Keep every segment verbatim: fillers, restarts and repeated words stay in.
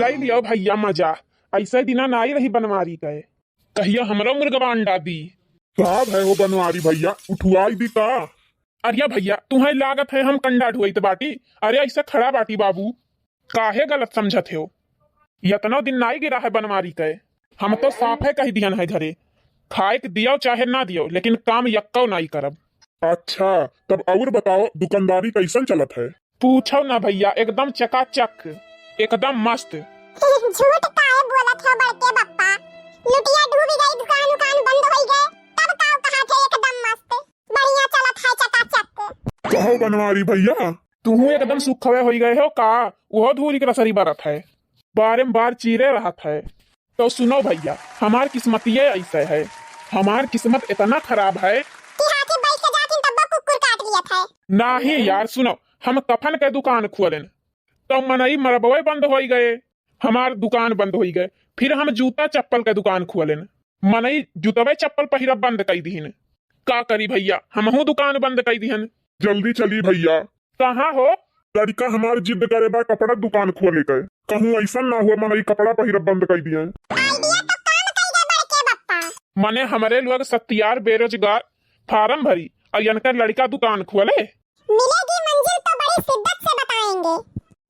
उठाई लियो भइया मजा, अइसे दिना नाई रही बनवारी के। कहिया हमरो मुर्गवा अंडा दी। का भय हो बनवारी भइया, उठवाई दी का? अरे भइया, तुहैं लागत है हम कंडा ढुआइत बाटी? अरे अइसे खड़ा बाटी बाबू, काहे गलत समझत हो? यतनो दिन नाई गिरा है बनवारी के, हम तो साफे कहि दिहन है घरे, खाए के दियो चाहे ना दियो, लेकिन काम यक्को नाई करब। अच्छा, तब और बताओ, दुकानदारी कइसन चलत है? पूछो ना भइया, एकदम चकाचक, एकदम मस्त। झूठ काहे बोलत हो बड़के बप्पा? लुटिया डूबी गई, दुकान उकान बंद होई गए, तब का कहा थे एकदम मस्त, बढ़िया चलत है चकाचक। कहो बनवारी भइया, तुहू एकदम सुखवे होई गए हो का? उहो धूरी के रसरी बरत है, बारंबार चीरे रहत है। तो सुनो भइया, हमार किस्मतिये अइसे है, हमार किस्मत इतना खराब है। कि हाथी बैठ के जाथिन तब्बो कुकुर काट लियत है। नाही यार, सुनो, हम कफन के दुकान खोलेन, तो मनई मरबवे बंद होई गए, हमार दुकान बंद होई गए। फिर हम जूता चप्पल के दुकान खोलेन, मनई जूतवे चप्पल पहिरब बंद कई दिहिन। का करी भइया, हमहू दुकान बंद कई दिहन। जल्दी चली भइया। कहाँ हो? लड़िका हमार जिद करे बा कपड़ा दुकान खोले के। कहूँ अइसन ना हुआ मनई कपड़ा पहिरब बंद कई दिए। आइडिया तो काम कई दे बड़के बप्पा। मने हमरे लोग सत्यार बेरोजगार फार्म भरी और यनकर लड़िका दुकान खोले। मिलेगी मंजिल तो बड़ी शिद्दत से बताएंगे,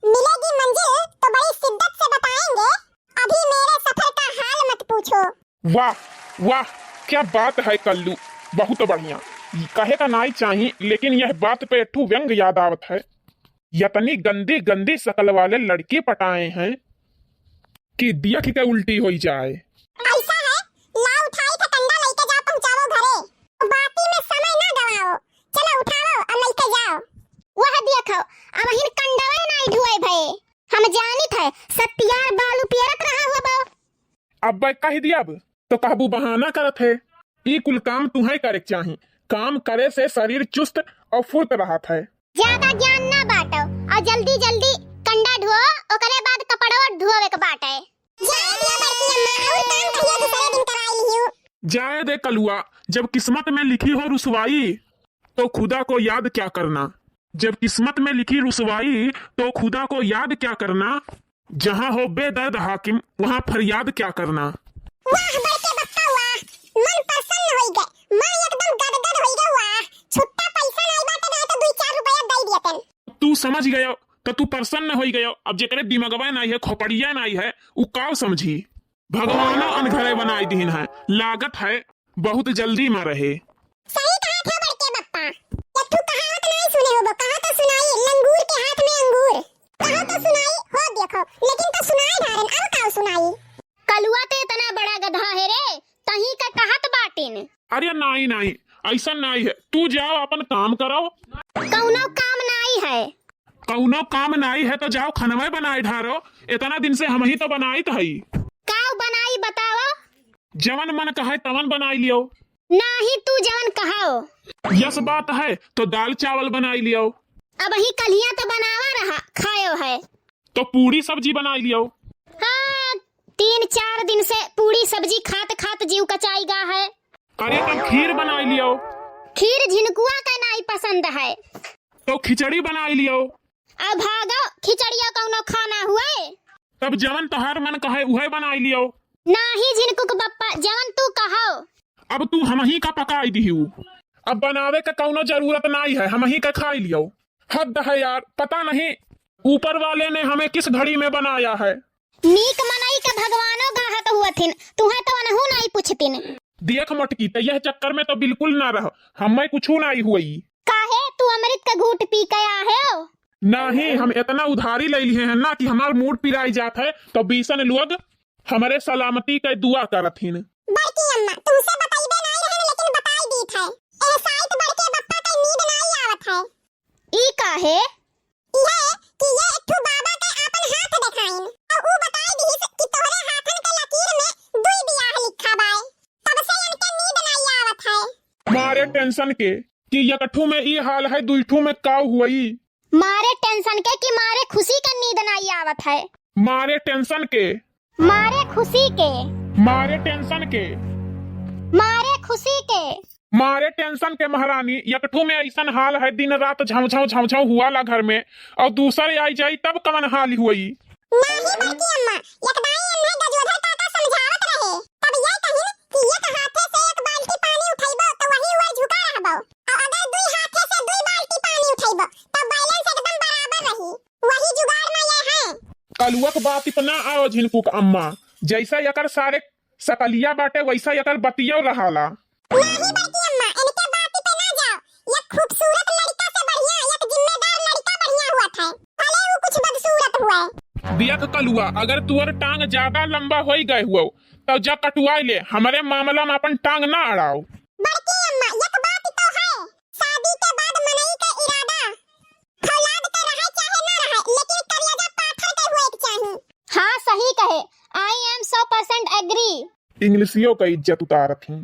मिलेगी मंजिल तो बड़ी शिद्दत से बताएंगे, अभी मेरे सफर का हाल मत पूछो। वाह, वाह, क्या बात है कल्लू, बहुत बढ़िया। कहे का नाई चाही, लेकिन यह बात पे एक ठू व्यंग याद आवत है। यतनी गंदी गंदी शकल वाले लड़की पटाए हैं कि दियख के उल्टी होई जाए। अइसा है, ला उठाई के कंडा लइके जा पहुँचाओ घरे। बाती में समय ना गवाओ, चलो उठाओ और लइके जाओ। वह देखो, अबहिन कंडवे नाई ढुए भए। हम जानित है, सत्यार बालू पियरत रहा हुआ बा। अब कह दिया, अब तो कहबू बहाना करत है। ई कुल काम तुहैं करे के चाही। काम करे से शरीर चुस्त और फुर्त रहत है। ज्यादा ज्ञान ना बांटो और जल्दी जल्दी कंडा ढुओ, ओकरे बाद कपड़वा ढुआवे के बाटे। जाए दिया बड़की अम्मा, और काम कहियो दूसरे दिन कराई लियो। जाए दे कलुआ, जब किस्मत में लिखी हो रुसवाई, तो खुदा को याद क्या करना। जब किस्मत में लिखी रुसवाई, तो खुदा को याद क्या करना। जहाँ हो बेदर्द हाकिम, वहाँ फरियाद क्या करना। वाह बड़के बप्पा वाह, मन प्रसन्न होई गए, मन एकदम गदगद होई गए। वाह, छुट्टा पैसा नाई बाटे, नाई तो दुई चार रुपया दे दियतन। तू समझ गयो तो तू प्रसन्न होई गयो। अब जेकरे दिमगवा नाई है, खोपड़िया नाई है, उ काव समझी। भगवानो अनघरे बनाई दिहिन है, लागत है बहुत जल्दी मरे है। सही कहा था बड़के बप्पा, एक ठू कहावत नाई सुने होबो, कहा तो सुनाई, लंगूर के हाथ में अंगूर। कहा तो सुनाई, हो देखो, लेकिन तो सुनाई धारन, अब काव सुनाई? कलुआ ते इतना बड़ा गधा है रे, तही का कहत बाटिन। अरे नाई, नाई, अइसन नाई है, तू जाओ अपन काम करो। कौनो काम नाई है। कौनो काम नाई है तो जाओ खनवे बनाए ढारो, इतना दिन से हमही तो बनाइत हई। काव बनाई बताओ? जवन मन कहे तवन बनाई लियो। नाही तू जवन कहो। यस बात है तो दाल चावल बनाई लियो। अबही कलिया तो बनावा रहा, खायो है। तो पूड़ी सब्जी बनाई लियो। हाँ, तीन चार दिन से पूड़ी सब्जी खात खात जीव कचाई गा है। अरे तो खीर बनाई लियो। खीर झिनकुआ का नाई पसंद है। तो खिचड़ी बनाई लियो। अब भागो, खिचड़िया कौनो खाना हुए। तब जवन तोहार मन कहे उहे बनाई लियो। नाही झिनकुक बप्पा, जवन तू कहो। अब तू हमही का पकाई दिहू। अब बनावे के कौनो जरूरत नाई है, हमही का खाई लियो। हद है यार, पता नहीं ऊपर वाले ने हमें किस घड़ी में बनाया है। नीक मनई के भगवानो गाहत हुअथिन, तुहे तो अनहू नाई पूछतिन। देख मोटकी, ते यह चक्कर में तो बिल्कुल ना रह, हमें कुछू नाई हुई। काहे तू अमृत का घूट पी के आहे हो? नाही, हम इतना उधारी ले लिए हैं ना कि हमार मूड पिराई जात है, तो बीसन लोग हमरे सलामती के दुआ करत हिन। बड़की अम्मा, तुमसे बतइबे नाई रहन, लेकिन बताई दीत है। एह साइत बड़के बप्पा के नींद नाई आवत है। ई काहे? इहे कि ये एक ठो बाबा के आपन हाथ देखाइन, और ऊ बताई दिहिस कि तोहरे हाथन के लकीर में दुई बियाह लिखा बाय। तब से इनके नींद नाई आवत है। मारे टेंशन के कि एक ठो में ई हाल है, दुई ठो में का हुई। मारे टेंशन के कि मारे खुशी के नींद नाई आवत है। मारे टेंशन के। मारे खुशी के। मारे टेंशन के। मारे खुशी के। मारे टेंशन के महारानी, एक ठो में अइसन हाल है, दिन रात झमझम झमझम हुआ ला घर में, और दूसर आई जाई तब कवन हाल हुई। नाही बड़की अम्मा, एक दाई एन्हे गजोधर काका समझावत रहे, तब ये कहिन कि एक हाथे से एक बाल्टी पानी उठइबो तो वही ओर झुका रहबो, और अगर दुई हाथे से दुई बाल्टी पानी उठइबो तो balance एकदम बराबर रही, वही जुगाड़ में ये है। कलुआ क बात पे ना आओ झिनकू क अम्मा, जैसा एकर सारे सकलिया बाटे वैसा एकर बतियो रहाला। नाही बड़की अम्मा, इनके बात पे ना जाओ। एक खूबसूरत लड़का से बढ़िया एक जिम्मेदार लड़का बढ़िया हुआ था, भले वो कुछ बदसूरत हुआ है। देख कलुआ, अगर तुअर टांग ज्यादा लंबा होई गए हुआ तो जा कटुआई ले, हमरे मामला में अपन टांग ना अड़ाओ। बड़की अम्मा, एक बात तो है, शादी के बाद मनई के इरादा फौलाद के रहे चाहे ना रहे, लेकिन करेजा पाथर के हुए के चाही। हाँ, सही कहे, I am सौ percent agree। इंग्लिशियो क इज्जत उतारत ही।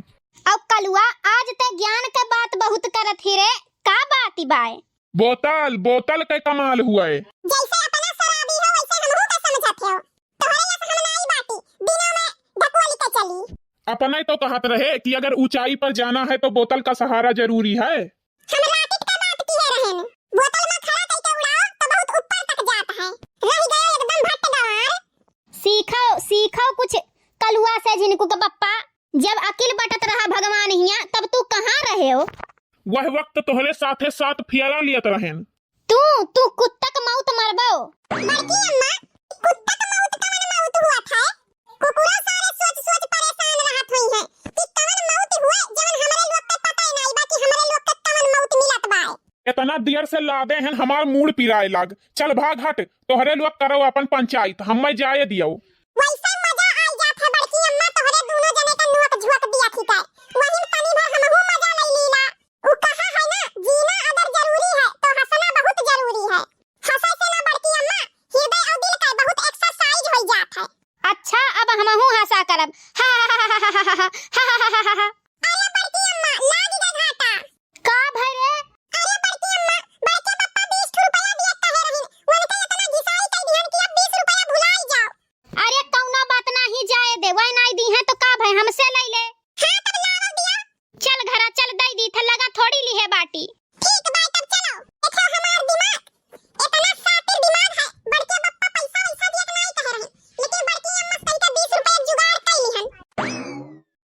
अब कलुआ, आज ते ज्ञान के बात बहुत करत ही रे, का बात बाय? बोतल, बोतल के कमाल हुए। जैसे अपना शराबी हो, वैसे हमहू के समझत हो। तोहरे यस हम नाई बाटी, दिनों में ढकोली के चली। अपने तो कहत रहे कि अगर ऊंचाई पर जाना है तो बोतल का सहारा जरूरी है। हम rocket के बात किहे रहेन। बोतल में खड़ा कइके उड़ाओ तो बहुत ऊपर तक जात है। रह गया एकदम भट्ट गवार। सीखो, सीखो कुछ कलुआ से झिनकू के पप्पा। जब अकिल बटत रहा भगवान हिया, तब तू कहाँ रहे हो? वह वक्त तोहरे साथे साथ फियरा लियत रहेन। तू, तू कुत्ता क मौत मरबो। बड़की अम्मा, कुत्ता क मौत कवन मौत हुआ था? कुकुरा सारे सोच सोच परेशान रहत हुई हैं कि कवन मौत हुए, जवन हमरे लोग के पता ही नाई बा कि हमरे लोग के कवन मौत मिलत बा। इतना देर से लादे हैं, हमार मूड़ पिराए लाग। चल भाग हट, तोहरे लोग करो अपन पंचायत, हम्मे जाए दियो। वैसे मजा आई जात है बड़की अम्मा, तोहरे दोनों जने के नोक झोंक दिया थी कर। वही में तनी भर हमहू मजा ले लीला। उ कहा है ना, जीना अगर जरूरी है, तो हंसना बहुत जरूरी है। हंसे से ना बड़की अम्मा, हृदय और दिल का बहुत exercise हो जात है। अच्छा, अब हमहू हंसा करब। हा, हा, हा। अरे बड़की अम्मा, लाग गए घाटा। का भय रे? अरे बड़की अम्मा, बड़के पप्पा बीस ठो रुपया दिए कहे रहिन, उनके इतना घिसाई कह दिहन कि अब बीस रुपया भुलाई जाओ। अरे कौनो बात नाही, जाए दे, वह नाही दी है तो का भय, हमसे ले ले। हाँ, तब लाओ दिया। चल घरा चल, दई दी थे, लगा थोड़ी ली है बाटी।